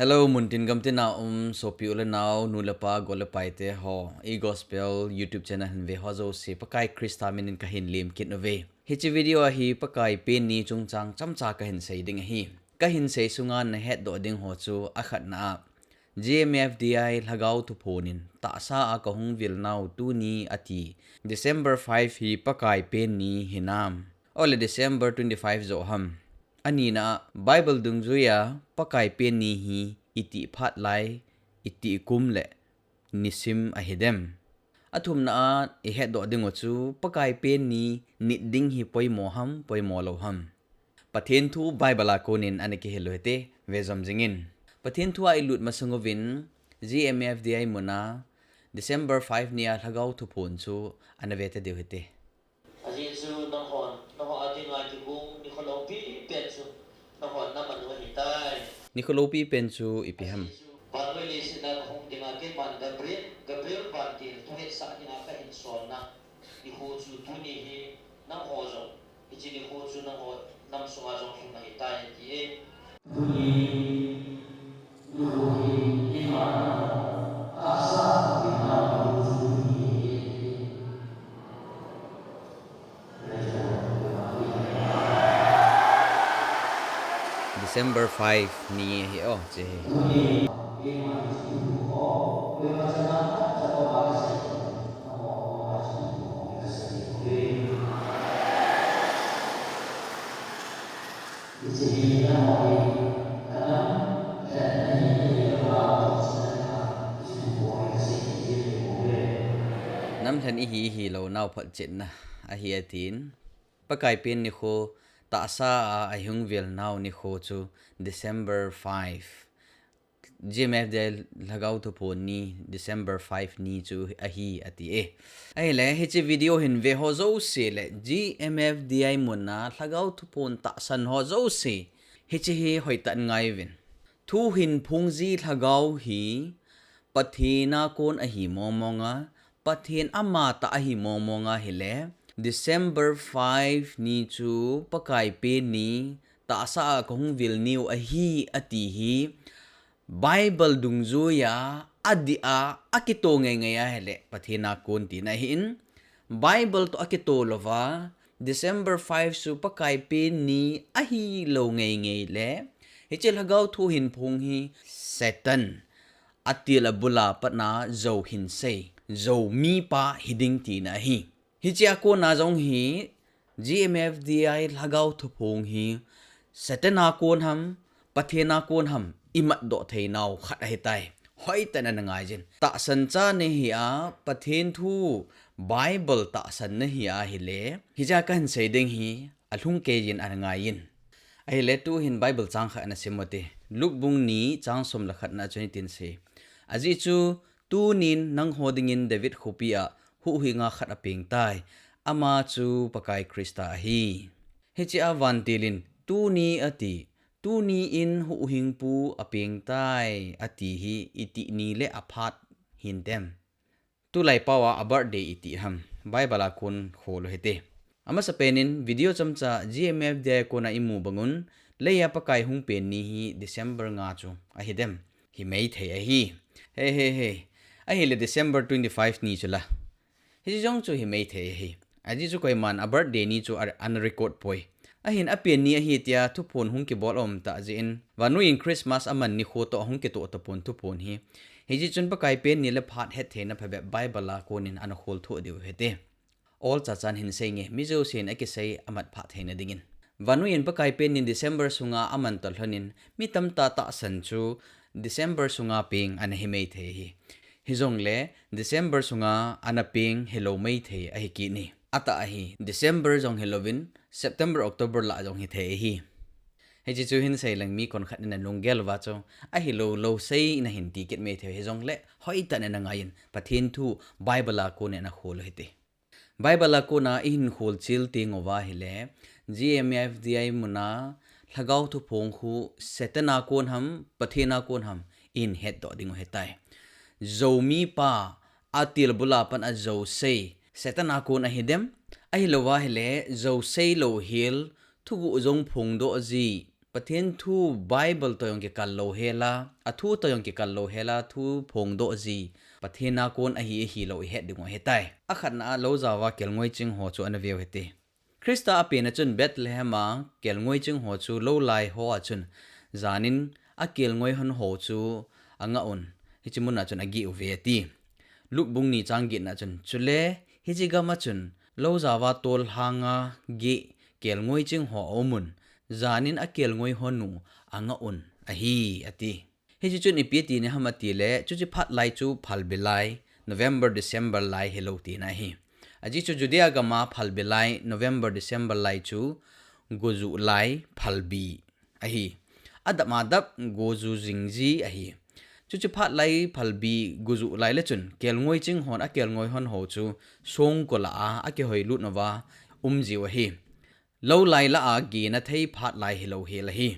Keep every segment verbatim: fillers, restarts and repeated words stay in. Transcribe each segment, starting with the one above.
Hello, muntin gamtina um, sopi u le nau, nu le pa, go le pai te ho, i Gospel YouTube channel hin ve ho jouse, Pakai Krista minin kahin lemkit uve. Hiche video a hi Pakai pen ni chungchang chomcha kahin sei ding ahi. Kahin sei sunga nahetdoh ding ho chu akhatna a, G M F D I Lhagao Thuphon in tahsa a kahung vil nau tuni ati. December five hi Pakai pen ni hinam, ole December twenty-five joh ham? Anina a, Bible dungjuia Pakai pen ni hi itih phat lai, itih kum le nisim ahidem? Athumna a ihetdoh ding u chu Pakai pen ni nit ding hi poimo ham, poimo lou ham? Pathen thu Bible a konin ana kihil u hite, ve jom jingin. Pathen thu a ilut masang uvin, G M F D I muna December five ni a Lhagao Thuphon chu ana ve ta diu hite. Ajeh chu nanghon, nangho a dinga kigong nikho loupi pen chu nanghon naman u ahitai. Nikho loupi pen chu ipi ham? Ajeh chu vannoi leiset a kahung dinga keiman Gabriel, Gabriel vantil thu hetsah dinga kahin solna nikho chu tuni hi nangho jong hiche nikho chu nangho nam sunga jong lhung ahitai ati e. Tuni nikho hi keiman tahsa a kavilna nikho chu tuni hi. December five ni ahi o, hiche hi. Namlhen ihi, ihilou nau photchetna ahi atin. Pakai pen nikho, tahsa a ahung vil nau nikho chu December five. G M F D I Lhagao Thuphon ni, December five ni chu ahi ati e. Ahile, hiche video hin ve ho jouse le G M F D I muna Lhagao Thuphon tahsan ho jouse, hiche hi hoitah in ngai uvin. Thuhinphung ji lhagao hi Pathen a kon ahi mongmong a, Pathen amatah ahi mongmong ahile, December five ni chu Pakai pen ni, tahsa a kahung vil niu ahi ati hi, Bible dungjuia adih a akito ngeingei ahile Pathen a kon tina ahin, Bible toh akito louva December five chu Pakai pen ni ahilou ngeingei le, hiche Lhagao Thuhinphung hi Satan atil abul a patna jou hinsei, jou mipa hiding tina ahi. Hiche a kona jong hi G M F D I Lhagao Thuphon hi Satan a kon ham, Pathen a kon ham, imatdoh theinau khat ahitai. Hoitah in ana ngai jin. Tahsan cha nahi a, Pathen thu Bible tahsan nahi ahile, hiche a kahin sei ding hi alhung kei jin ana ngai in. Ahile tuhin Bible chang khat ana sim u hite. Luke bung ni chang som le khatna chun hitin asei. Ajeh chu tunin nangho dingin David khopi a huhhing a khat apeng tai. Ama chu Pakai Krista ahi. Hiche a vantil in tuni ati, tuni in huhhingpu apeng tai ati hi itih ni le aphat hintem? Tulai pao a birthday itih ham? Bible a kon khol u hite. Amasapen in video chomcha G M F D I a kona imu bangun, lei a Pakai hung pen ni hi December nga chu ahidem? Himai thei ahi. He, he, he. Ahile December twenty-five ni chu la. Hiche jong chu himai thei ahi. Ajeh chu koiman a birthday ni chu a, ana record poi. Ahin apen ni ahi tia thuphon hung kibol aum tah jeh in, vannoi in Christmas aman nikho toh ahung kitoh tapon thuphon hi. Hijeh chun Pakai pen ni le phat hettheina phabep Bible a konin ana khol thoh diu hite. Ol chachan hin sei nge, mi jousen akisei amat phah theina dingin. Vannoi in Pakai pen ni December sunga aman toh lhonin, mi tamtah tahsan chu December sunga peng ana himai thei ahi. Hijongle December sunga ana peng hilou mai thei ahi kit ni. Atah ahi, December jong hilouvin, September, October lah jong hithei ahi. Hiche chu hin sei leng mi konkhat in alunggel uva chu, ahilou lou sei in ahin ti kit mai thei, hijongle hoitah in ana ngai in, Pathen thu Bible a konin ana khol u hite. Bible a kona ihin khol chil teng uva ahile, G M F D I muna Lhagao Thuphon khu Satan a kon ham, Pathen a kon ham, ihin hetdoh ding u ahitai. Jou mipa, atil bul a pat a jousei, Satan a kon ahidem? Ahilouva ahile, jousei louhel, thuguh jong phongdoh ji, Pathen thu Bible toh jong kikal lou hela, athu toh jong kikal lou hela, thu phongdoh ji, Pathen a kon ahi, ahi lou ihet ding u ahitai. Akhatna a lou jao a kelngoi ching ho chu ana veu hite. Christa apen a chun Bethlehem a kelngoi ching ho chu lou lai ho a chun janin akelngoi hon ho chu angah un, hiche mun a chun ageh uve ati. Luke bung ni chang get na chun, chule hiche gam a chun lou jao a tol hang a geh kelngoi ching ho aum un, janin akelngoi hon u angah un ahi ati. Hiche chun ipi ati na ham ati le, chuche phat lai chu phalbi lai, November, December lai hilou tina ahi. Ajeh chu Judea gam a phalbi lai, November, December lai chu gojuh lai phalbi ahi. Adap adap gojuh jing ji ahi. Chuche phat lai phalbi gojuh lai le chun, kelngoi ching hon akelngoi hon ho chu songkul a akihoilut nauva um jiu ahi. Lou lai lah a gehna thei phat lai hilou hel ahi.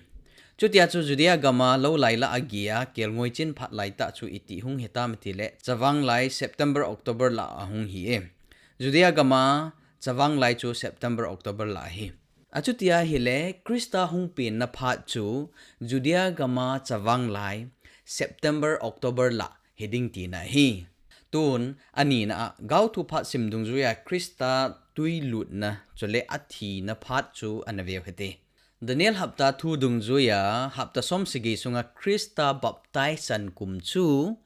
Chutia chu Judea gam a lou lai lah a geh a kelngoi ching phat lai tah chu iti hung hitam ati le, chavang lai September, October lah a hung hi e. Judea gam a chavang lai chu September, October lah ahi. Achuti ahile, Christa hung penna phat chu Judea gam a chavang lai September, October lah hiding tina ahi. Tun, anina a, gaothu phat sim dungjuia Christa tui lutna, chule athina phat chu ana veu hite. Daniel hapta thu dungjuia, hapta som sagi sunga Christa baptize chan kum chu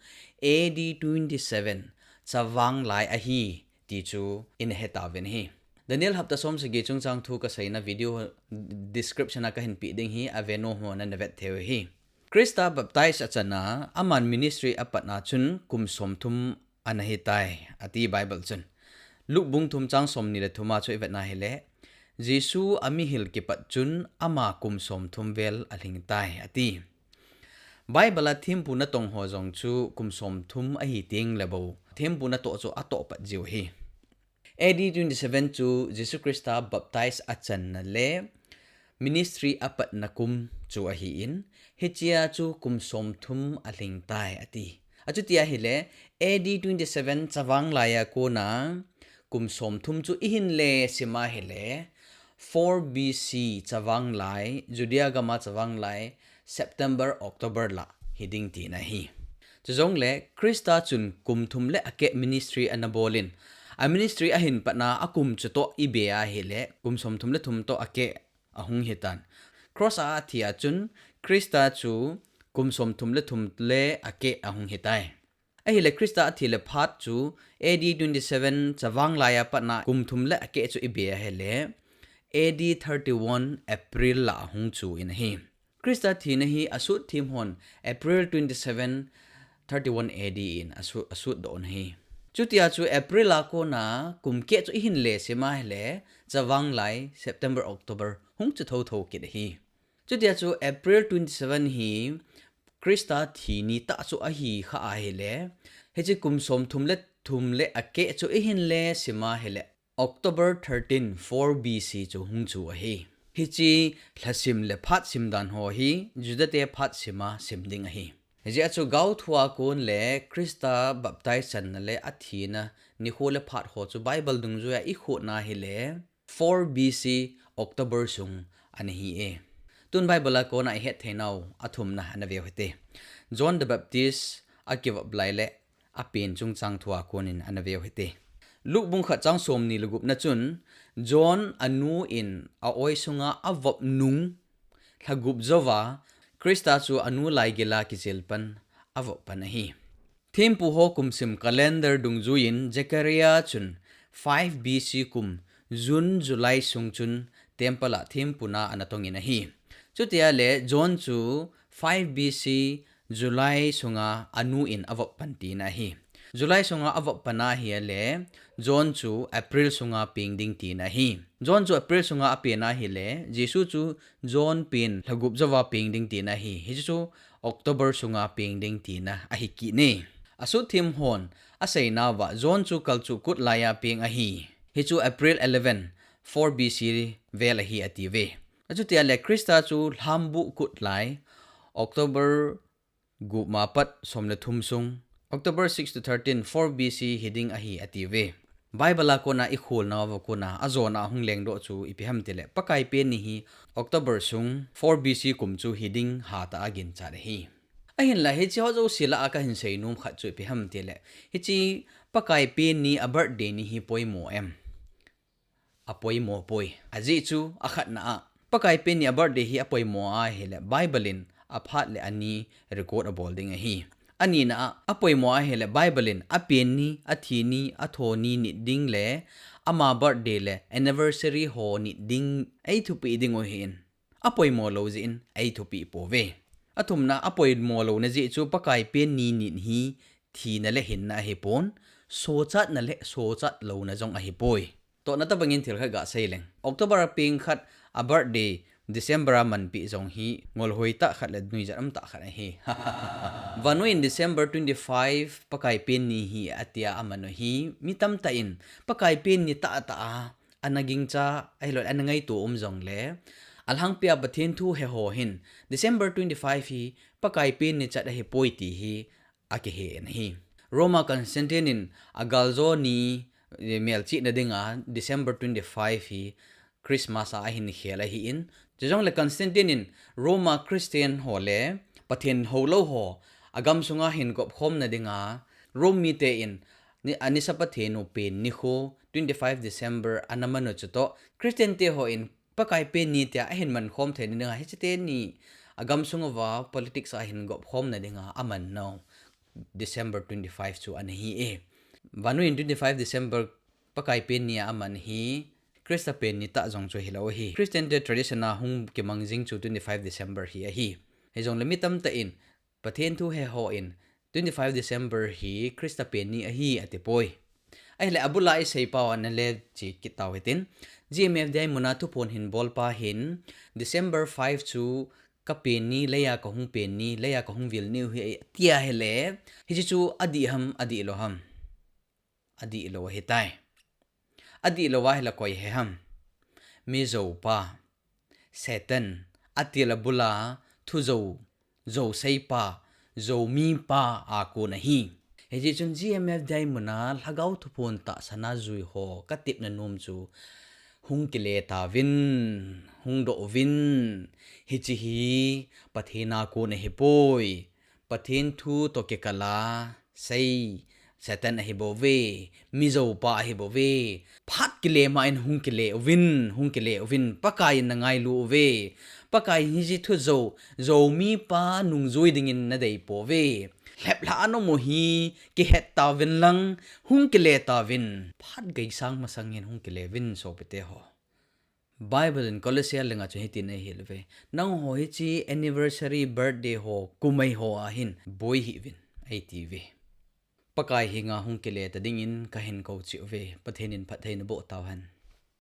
A D twenty-seven, chavang lai ahi, ti chu ina hetauvin ahi. Daniel hapta som sagi chungchang thu kaseina video description a kahin peh ding ahi, ave nom ho nana vet theiu ahi. Christa baptize achan a, aman ministry apat na chun kum somthum ana hitai, ati Bible chun. Luke bung thum chang somni le thum a chu ivet na hile, Jesu amihil kipat chun ama kum somthum vel alhing tai, ati. Bible a thempu natong ho jong chu kum somthum ahi teng le bou, thempu natoh chu atoh pat jiu ahi. A D twenty-seven chu Jesu Christa baptize achanna le ministry apatna kum chu ahin, hichea chu kum somthum alhing tai ati. Achuti ahile, A D twenty-seven chavang lai a kona kum somthum chu ihin le sim ahile, four B C chavang lai, Judea gam a chavang lai, September, October lah hiding tina ahi. Chujongle, Christa chun kum thum le akeh ministry ana bolin, a ministry ahin patna a kum chutoh ibe ahile, kum somthum le thum toh akeh ahung hitan. Cross a athi a chun, Christa chu kum somthum le thum le akeh ahung hitai. Ahile Christa athi le phat chu A D twenty-seven chavang lai a patna kum thum le akeh chu ibe ahile, A D thirty-one April lah ahung chu in ahi. Christa thina hi asut them hon April twenty-seven, thirty-one A D in asu-, asut doh un ahi. Chutia chu April a kona kum keh chu ihin le sim ahile, chavang lai September, October hung chu thotho kit ahi. Chutia chu April twenty-seven hi Christa thi ni tah chu ahi kha ahile, hiche kum somthum le thum le akeh chu ihin le sim ahile, October thirteen, four B C chu hung chu ahi. Hiche lhasim le phat sim dan ho hi Juda te phat sim a sim ding ahi. Hijeh a chu gaothu a kon le Christa baptize channa le athina nikho le phat ho chu Bible dungjuia ikhot na hile, four B C October sung ana hi e. Tun Bible a kona ihet theinau athumna ana veu hite. John the Baptist akivop lai le apen chungchang thu a konin ana veu hite. Luke bung khat chang somni le gupna chun John anu in a-oi sunga avop nung lha gup jouva Christa chu anu laigil a kijil pan avop pan ahi. Thempu ho kum sim calendar dungjuiyin Zechariah chun five B C kum June, July sung chun temple a thempu na ana tongin ahi. Chutia le John chu five B C July sunga anu in avop pan tina ahi. July sunga avop pan ahile John chu April sunga peng ding tina ahi. John chu April sunga apen ahile Jesu chu John pen lha gup jouva peng ding tina ahi. Hichu October sunga peng ding tina ahi kit e. Asut them hon aseinauva John chu kalchuh kut laiya peng ahi. Hichu April eleven, four B C vel ahi atiuve. Achutia le Christa chu lhambuh kut lai October gup ma pat som le thum sung, October six to thirteen, four B C hiding ahi atiuve. Bible a kona i kholna uva kona, ajona hung lengdoh chu ipi ham tile, Pakai pen ni hi October sung four B C kum chu hiding hatah a ginchat ahi. Ahinla hiche ho jouse lah a kahin seinom khat chu ipi ham tile, hiche Pakai pen ni a birthday ni hi poimo em? Apoimo poi. Ajeh chu akhatna a, Pakai pen ni a birthday hi apoimo ahile, Bible in aphat le ani record abol ding ahi. Anina a, apoimo ahile, Bible in apen ni, athi ni, atho ni nit ding le ama birthday le anniversary ho nit ding eithupeh ding u ahin. Apoimo lou jeh in eithupeh pouve. Athumna, apoimo louna jeh chu Pakai pen ni nit hi thina le hinna ahipon, sochatna le sochat louna jong ahipoi. Tohna tobangin thil khat gasei leng. October a peng khat a birthday December a manpeh jong hi ngolhoi tah khat le nuijat umtah khat ahi. Vannoi in December twenty-five Pakai pen ni hi atia aman u hi, mi tamtah in Pakai pen ni tahtah a ana gingcha, ahilou le ana ngaito um jongle, alhangpia Pathen thu he ho hin December twenty-five hi Pakai pen ni chat ahipoi ti hi akihen ahi. Roma Constantine in agaljo ni, eh, melchihna dinga December twenty-five hi Christmas a ahin khel ahin, chujongle Constantine in Roma Christian ho le Pathen houlou ho agamsunga hin gopkhomna dinga Rome mite in ni, anisa Pathen u pen nikho twenty-five December ana man u chutoh Christian te ho in Pakai pen ni tia ahin mankhom theina dinga hiche teni agamsung uva politics a hin gopkhomna dinga aman nau December twenty-five chu ana hi e. Vannoi in twenty-five December Pakai pen ni a aman hi Christa pen ni tah jong chu hilou ahi. Christian te tradition a hung kimang jing chu twenty-five December hi ahi. Hijongle mi tamtah in Pathen thu he ho in twenty-five December hi Christa pen ni ahi atipoi. Ahile abul a isei pau ana le che kit tau hitin, G M F D I mun a thuphon hin bolpa hin December five chu ka pen ni, leiya kahung pen ni, leiya kahung vil ni u hi tia ahile, hiche chu adih ham, adihlou ham? Adihlou ahitai. Adihlou ahile koi hi ham? Mijoupa, Satan, atil abul a thujou, jouseipa, joumipa a kon ahi. Hijeh chun G M F D I mun a lhagao thuphon tahsan a jui ho katepna nom chu, hung kile tauvin, hung doh uvin, hiche hi Pathen a kon ahipoi. Pathen thu toh kikal a sei Satan ahibouve, mijoupa ahibouve. Phat kile ma in hung kile uvin, hung kile uvin, Pakai in nangailu uve. Pakai in hiche thujou, joumipa nungjui dingin nadei pouve. Lheplhah a naum u hi kihet tauvin lang, hung kile tauvin. Phat geisang masang in hung kile uvin sopite ho. Bible in Colossia lenga chun hitin eihil uve. Nangho hiche anniversary, birthday ho, kumei ho a hin boi hih uvin, eiti uve. Pakai henga hung kile ta dingin kahin kou cheh uve. Pathen in phatthei naboh tauhen.